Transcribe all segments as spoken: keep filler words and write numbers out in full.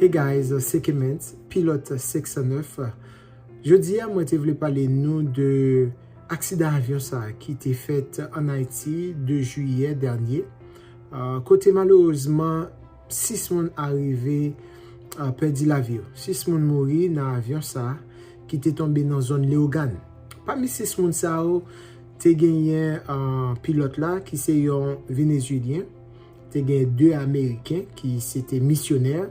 Hey guys, se Kemens, pilòt senk san nèf. Jodi a, mwen te vle pale nou de aksidan avyon sa ki te fèt ann Ayiti de jiyè dènye, ah, kote malerezman sis moun arive, ah, pèdi lavi yo. Sis moun mouri nan avyon sa ki te tonbe nan zòn Leyogàn. Pami sis moun sa yo, te genyen, ah, pilòt la ki se yon Venezuelyen, te gen de Ameriken ki se te misyonè,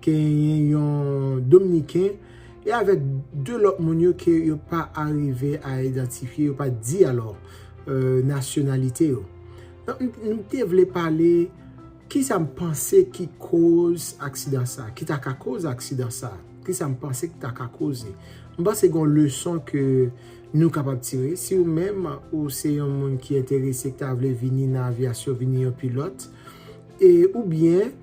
genyen yon Dominiken, e avèk de lòt moun yo ke yo pa arive a idantifye, yo pa di alò, euh, nasyonalite yo. Donk, m, m te vle pale kisa m panse ki koz aksidan sa, ki ta ka koz aksidan sa, kisa m panse ki ta ka koze. M panse gen yon leson ke nou kapab tire. Si ou menm, ou se yon moun ki enterese, ki ta vle vini nan avyasyon, vini yon pilòt, e oubyen,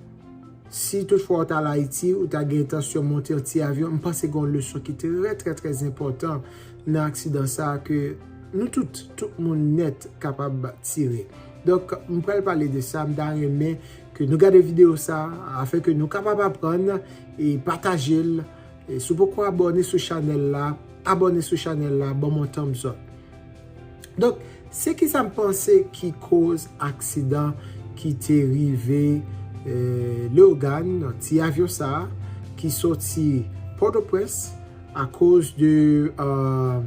si toutfwa w t al Ayiti, ou ta gen entansyon monte yon ti avyon, m panse gen yon leson ki trè, trè, trè enpòtan nan aksidan sa a ke nou tout, tout moun nèt kapab tire. Donk, m pral pale de sa, m ta renmen ke nou gade videyo sa a, afin ke nou kapab aprann e pataje l. E si w poko abòne sou chanèl la, abòne sou chanèl la, ban m yon thumbs up. Donk, se kisa m panse ki koz aksidan ki te rive, eh, Leyogàn, ti avyon sa a, ki soti Pòtoprens akoz de, eh,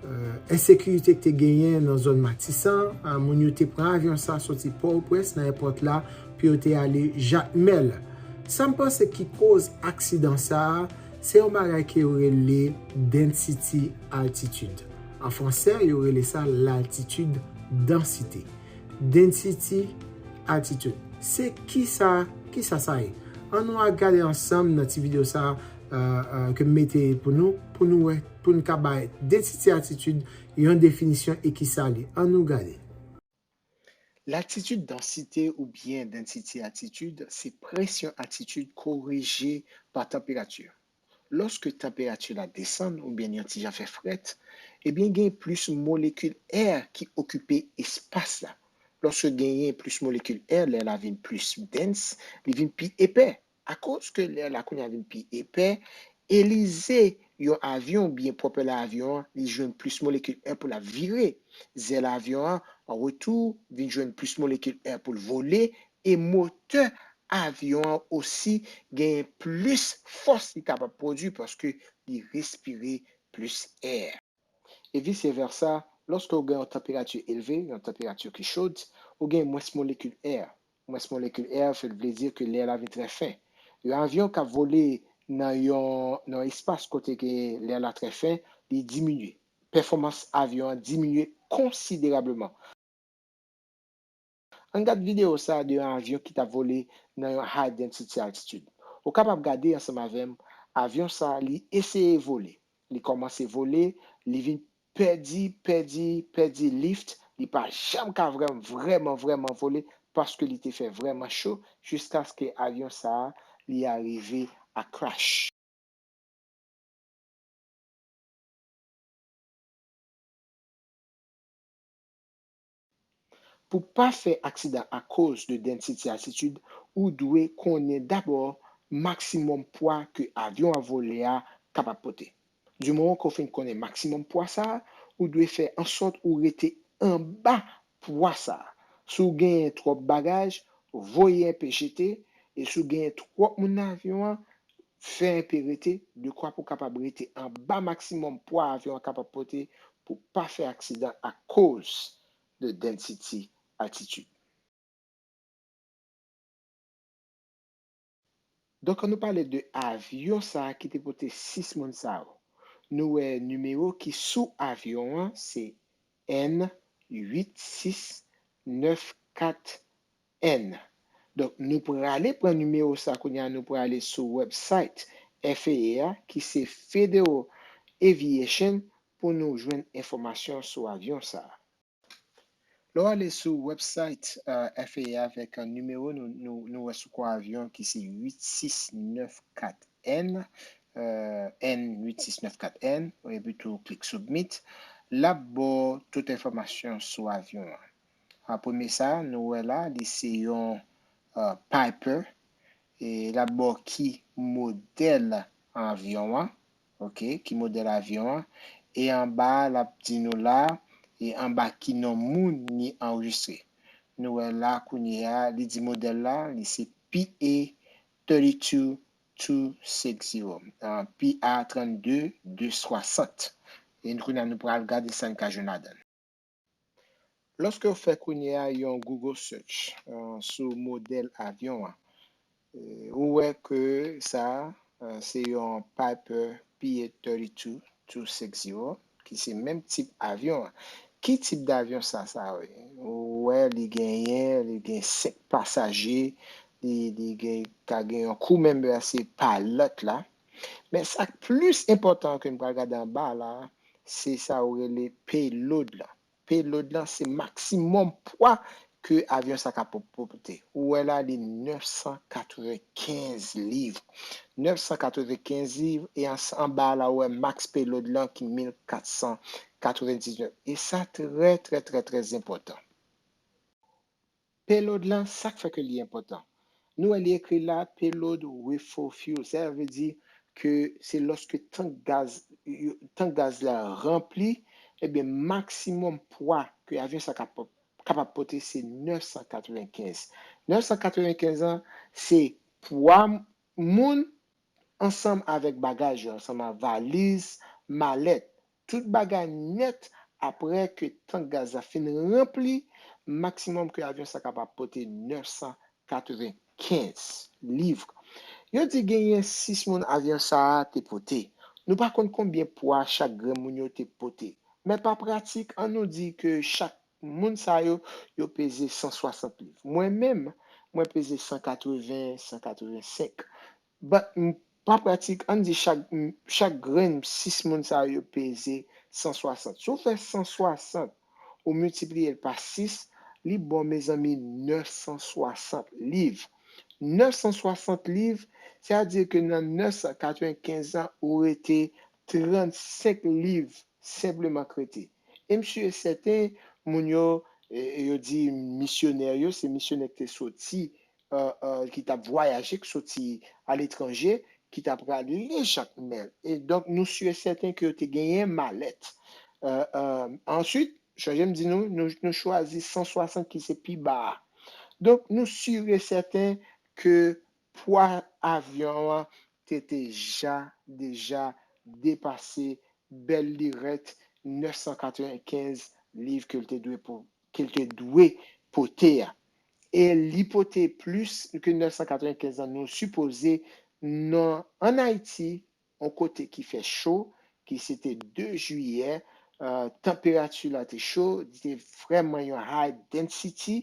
eh, ensekirite ki te genyen nan zòn Matisan, ah, moun yo te pran avyon sa soti Pòtoprens nan èpòt la pou yo te ale Jakmèl. Sa m panse ki koz aksidan sa a, se yon bagay ke yo rele density altitude. An fransè, yo rele sa laltitid dansite. Density altitude. Se kisa, kisa sa ye? Ann nou al gade ansanm nan ti videyo sa a, euh, euh, ke m mete pou nou, pou nou wè, pou n ka bay density altitude yon definisyon e kisa li. Ann nou gade. Latitid dansite oubyen density altitude se presyon altitid korije pa tanperati. Lòske tanperati la desann oubyen yon ti jan fè frèt, ebyen gen plis molekil air ki okipe espas la. Lòske genyen plis molekil air, lè la vin plis dens, li vin pi epè. Akoz ke lè la kounye a vin pi epè, elize yon avyon oubyen pwopèla avyon an, li jwenn plis molekil air pou l ap vire. Zèl avyon an, an retou, vin jwenn plis molekil air pou l vole, e motè avyon an osi genyen plis fòs li kapab pwodui paske li respire plis air. E vice versa, lòske w gen yon tanperati elve, yon tanperati ki chod, ou gen mwens molekil air. Mwens molekil air, sa vle di ke lè la vin trè fen. Yon avyon k ap vole nan yon, nan yon espas kote ke lè la trè fen, li diminye. Pèfòmans avyon an diminye konsiderableman. Ann gad videyo sa a de yon avyon ki t ap vole nan yon high density altitude. Ou kapab gade ansanm avè m, avyon sa a, li eseye vole. Li kòmanse vole, li vin pèdi, pèdi, pèdi lift, li pa janm ka vrèm-, vrèman, vrèman vole paske li te fè vrèman cho jiskaske avyon sa a, li arive a crash. Pou pa fè aksidan akoz de density altitude, ou dwe konnen dabò maksimòm pwa ke avyon a vole a kapab pote. Di moman ke w fin konnen maksimòm pwa sa a, ou dwe fè ansòt ou rete anba pwa sa a. Si w genyen twòp bagaj, voye enpe jete, e si w genyen twòp moun nan avyon an, fè enpe rete, dekwa pou w kapab rete anba maksimòm pwa avyon an kapab pote pou pa fè aksidan akoz de density altitude. Donk, ann nou pale de avyon sa a ki te pote sis moun sa yo. Nou wè nimewo ki sou avyon an, se N uit sis nèf kat N. Donk, nou prale pran nimewo sa kounye a, nou prale sou website F A A a, ki se Federal Aviation, pou nou jwenn enfòmasyon sou avyon sa a. Lè w ale sou website, euh, F A A avèk, euh, nimewo nou, nou, nou wè sou kwa avyon ki se uit sis nèf kat N, euh, N uit sis nèf kat N, epi tou klik submit, l ap ba w tout enfòmasyon sou avyon an. A, premye sa, nou wè la, li se yon, euh, Piper, e l ap ba w ki modèl avyon an, ok, ki modèl avyon an, e anba a, l ap di nou la, e anba ki non moun li anrejistre. Nou wè la kounye a, li di modèl la, li se P A thirty-two two six zero, ah, P A trannde de swasant. E kounye a, nou pral gade sa n ka jwenn ladan l. Lòske w fè kounye a yon Google search, ah, sou modèl avyon an, eh, ou wè ke sa, ah, se yon Piper P A thirty-two two six zero, ki se menm tip avyon an. Ki tip davyon sa, sa ye? Ou wè, li genyen, li gen senk pasaje, li, li gen, ka gen yon crew member, se pilot la. Men sa k plis enpòtan ke n pral gade anba la, se sa ou rele payload la. Payload la, se maksimòm pwa ke avyon sa ka po-, pote. Ou wè la, li nèf san katrevenkenz liv. Nèf san katrevenkenz liv, e an, anba la, ou wè max payload lan ki mil kat san katrevendiznèf. E sa trè, trè, trè, trè enpòtan. Payload lan, sa k fè ke li enpòtan? Nou wè li ekri la, payload refuel fuel. Sa vle di ke se lòske tank gaz, yo, tank gaz la ranpli, ebyen, maksimòm pwa ke avyon sa ka po-, kapab pote, se nèf san katrevenkenz. Nèf san katrevenkenz an, se pwa moun ansanm avèk bagaj yo, ansanm ak valiz, malèt, tout bagay nèt. Apre ke tank gaz la fin ranpli, maksimòm ke avyon sa kapab pote nèf san katrevenkenz liv. Yo di genyen sis moun avyon sa a te pote. Nou pa konn konbyen pwa chak grenn moun yo te pote. Men pa pratik, an nou di ke chak moun sa yo, yo peze san swasant liv. Mwen menm, mwen peze san katreven, san katrevensenk. But, m, pa pratik, ann di chak, m, chak grenn sis moun sa yo peze san swasant. Si w fè san swasant, ou miltipliye l pa sis, li ba w, mezanmi, nèf san swasant liv. Nèf san swasant liv, sa vle di ke nan nèf san katrevenkenz an, ou rete trannsenk liv senpleman k rete. E m si e sèten, moun yo, e, e yo di misyonè yo, se misyonè ki te soti, e, e, ki t ap vwayaje, ki soti aletranje, ki t ap rale Jakmèl. E donk, nou si e sèten ke yo te genyen malèt. E, e, answit, chonje m di nou, nou, nou chwazi san swasant ki se pi ba a. Donk, nou si e sèten ke pwa avyon an te deja, deja depase bèl lirèt nèf san katrevenkenz liv ke l te dwe po-, ke l te dwe pote a. E li pote plis ke nèf san katrevenkenz an, nou sipoze nan, ann Ayiti, yon kote ki fè cho, ki se te de jiyè, e, tanperati la te cho, li te vrèman yon high density,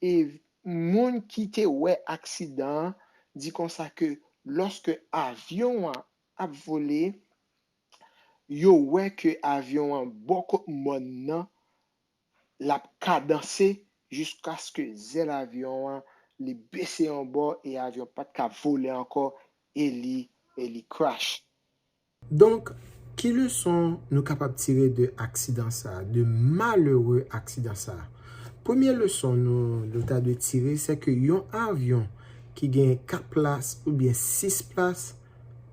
e moun ki te wè aksidan an di konsa ke lòske avyon an ap vole, yo wè ke avyon an bò kot mòn nan, l ap kadanse jiskaske zèl avyon an, li bese yon bò e avyon pa t ka vole ankò e li, e li crash. Donk, ki leson nou kapab tire de aksidan sa a, de malere aksidan sa a? Premye leson nou, nou ta dwe tire, se ke yon avyon ki gen kat plas oubyen sis plas,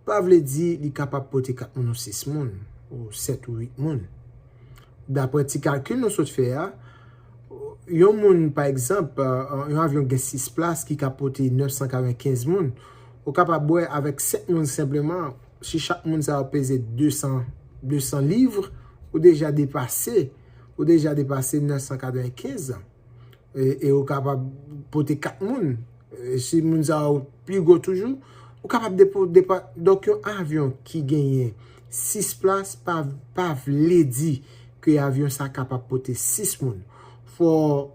pa vle di li kapab pote kat moun ou sis moun, ou sèt ou uit moun. Daprè ti kalkil nou sot fè a, yon moun, pa egzanp, e, yon avyon gen sis plas ki ka pote nèf san katrevenkenz moun, ou kapab wè avèk sèt moun senpleman, si chak moun sa yo peze de san, de san liv, ou deja depase, ou deja depase nèf san katrevenkenz. E, e ou kapab pote kat moun. E si moun sa yo pi gwo toujou, ou kapab depo-, depa-, donk, yon avyon ki genyen sis plas pa, pa vle di ke avyon sa kapab pote sis moun. Fò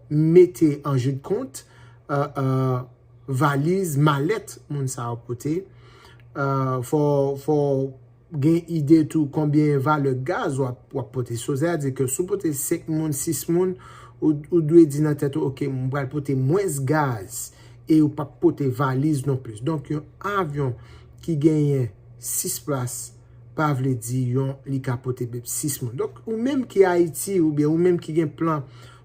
w mete an je de kont, e, e, valiz, malèt moun sa yo pote. E, fò, fò w gen ide tou konbyen valè gaz w ap, w ap pote. So, sa vle di ke si w pote senk moun, sis moun, ou, ou dwe di nan tèt ou, "Ok, m pral pote mwens gaz," e ou p ap pote valiz non plis. Donk, yon avyon ki genyen sis plas pa vle di yon, li ka pote menm sis moun. Donk, ou menm ki Ayiti, oubyen ou menm ki gen plan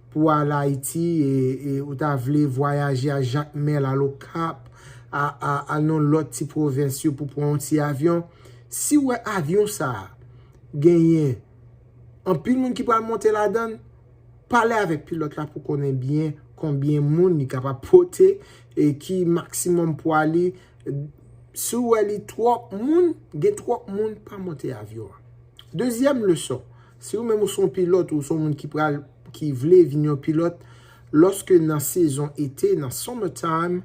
pou al Ayiti, e, e ou ta vle vwayaje a Jakmèl, al Okap, a, a, al nan lòt ti pwovens yo pou pran yon ti avyon. Si w wè avyon sa a genyen anpil moun ki pral monte ladan l, pale avèk pilòt la pou konnen byen konbyen moun li kapab pote e ki maksimòm pwa li. Si w wè li twòp moun, gen twòp moun, pa monte avyon an. Dezyèm leson, si ou menm ou se yon pilòt ou se yon moun ki pral, ki vle vin yon pilòt, lòske nan sezon ete, nan summertime,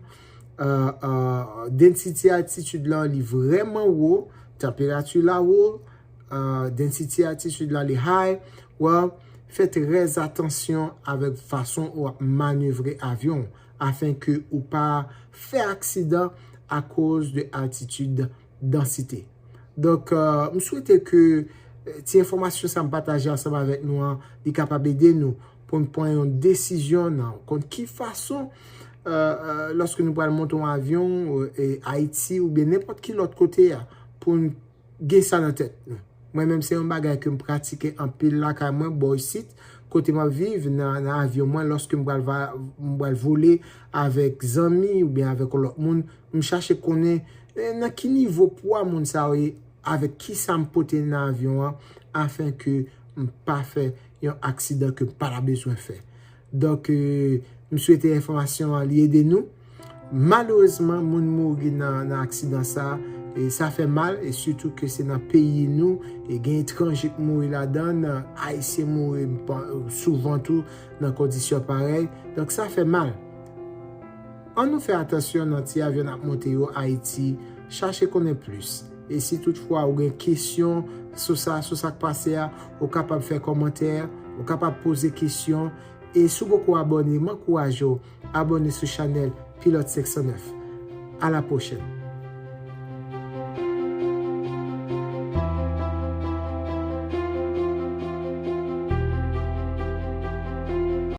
uh, uh, density altitude la li vrèman wo, tanperati la wo, uh, density altitude la li high, well, fè trè atansyon avèk fason ou ap manevre avyon afen ke ou pa fè aksidan akoz de altitid dansite. Donk, uh, m swete ke uh, ti enfòmasyon sa m pataje ansanm avèk nou an, li kapab ede nou pou n pran yon desizyon nan konn ki fason, uh, uh, lòske nou pral monte yon avyon, uh, e Ayiti oubyen nenpòt ki lòt kote a, pou n gen sa nan tèt nou. Mwen menm se yon bagay ke m pratike anpil lakay mwen, bò isit, kote m ap viv, nan, nan avyon mwen, lòske m pral, va, m pral vole avèk zanmi oubyen avèk yon lòt moun, m chache konnen, eh, nan ki nivo pwa moun sa yo ye, avèk ki sa m pote nan avyon an, afen ke m pa fè yon aksidan ke m pa ta bezwen fè. Donk, eh, m swete enfòmasyon an li ede nou. Malerezman, moun mouri nan, nan aksidan sa, e sa fè mal, e sitou ke se nan peyi nou, e gen etranje k mouri ladan, Ayisyen mouri souvan tou nan kondisyon parèy. Donk, sa fè mal. An nou fè atansyon nan ti avyon n ap monte yo Ayiti, chache konnen plis. E si toutfwa ou gen kesyon sou sa, sou sa k pase a, ou kapab fè kòmantè, ou kapab poze kesyon. E si w poko abòne, m ankouraje w abòne sou chanèl Pilot senk san nèf. A la pwochèn.